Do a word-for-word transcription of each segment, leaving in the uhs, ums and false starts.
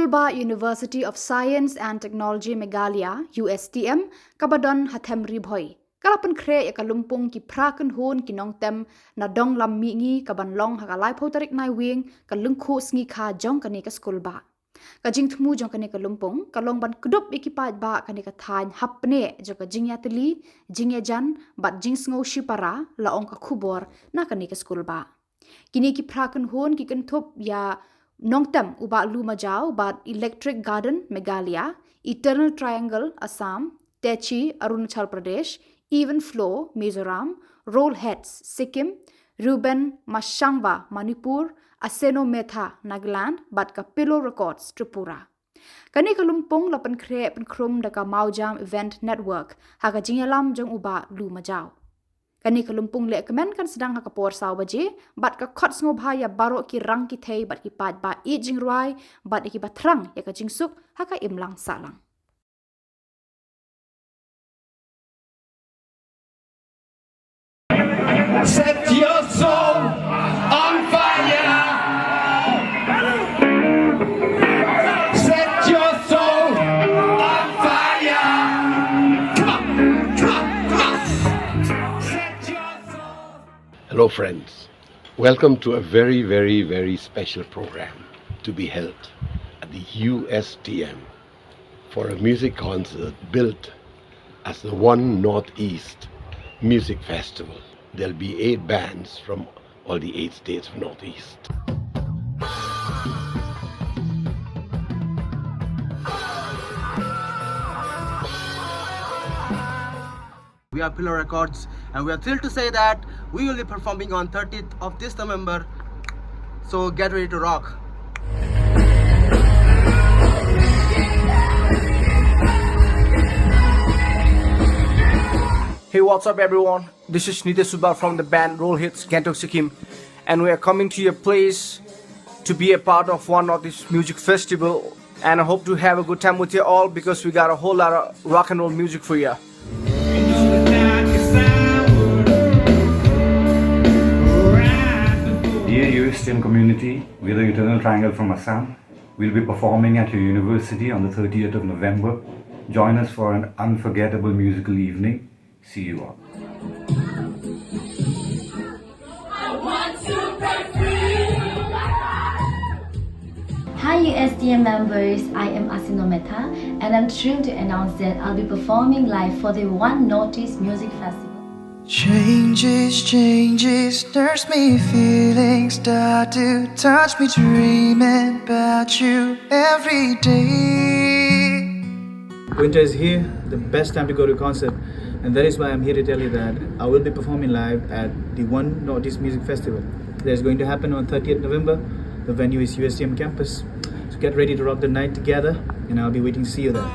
Ba University of Science and Technology Meghalaya, U S T M, kaba don ha Them Ri Bhoi, ka la pynkhreh ïa ka lympung ki phra kynhun ki nongtem na Donglam Mihngi, kaban long ha ka laiphew tarik Naiwieng, ka lyngkhuh sngi kha jong kane ka skulbah. Ka jingthmu jong kane ka lympung ka long ban kdup ïa ki paidbah kane ka thaiñ hapdeng jong ka jingïatylli, jingïajan bad jingsngew shipara, la ong ka khubor na kane ka skulbah. Kine ki phra kynhun ki kynthup ïa nongtem u Bah Lu Majaw bad Electric Garden Meghalaya, Eternal Triangle Assam, Techi Arunachal Pradesh, Even Flow Mizoram, Roll Heads Sikkim, Reuben Mashangwa Manipur, Aseno Metha Nagaland bad ka Pillow Records Tripura. Kane ka lympung la pynkhreh pynkhrum da ka Mawjam Event Network ha ka jingïalam jong u Bah Lu Majaw. Kane ka lympung lehkmen kan sdang ha ka por saw baje bad ka khot sngewbha ïa baroh ki rang ki thei bad ki paidbah ïeit jingrwai bad ïa kiba thrang ïa ka jingsuk ha ka imlang sahlang. Set your soul on fire. Set your soul on fire. Come on, come on, come on. Set your soul. Hello, friends. Welcome to a very, very, very special program to be held at the U S T M for a music concert built as the One Northeast Music Festival. There'll be eight bands from all the eight states of Northeast. We are Pillow Records, and we are thrilled to say that we will be performing on thirtieth of this November. So get ready to rock. Hey, what's up, everyone? This is Nitesh Subal from the band Roll Hits, Gangtok, Sikkim, and we are coming to your place to be a part of One Northeast Music Festival. And I hope to have a good time with you all because we got a whole lot of rock and roll music for you. Dear U S T M community, we're the Eternal Triangle from Assam. We'll be performing at your university on the thirtieth of November. Join us for an unforgettable musical evening. See you all. Hi U S T M members, I am Asino Mehta and I'm thrilled to announce that I'll be performing live for the One Northeast Music Festival. Changes, changes, there's me feeling start to touch me dreaming about you every day. Winter is here, the best time to go to a concert, and that is why I'm here to tell you that I will be performing live at the One Northeast Music Festival that is going to happen on thirtieth November. The venue is U S T M campus. So get ready to rock the night together, and I'll be waiting to see you there.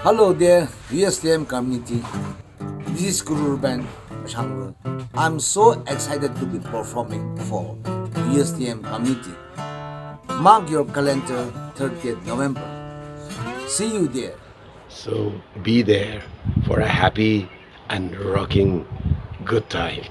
Hello there, U S T M community. This is Guru Ruben Shangrul. I'm so excited to be performing for U S T M community. Mark your calendar, thirtieth November. See you there. So be there for a happy and rocking good time.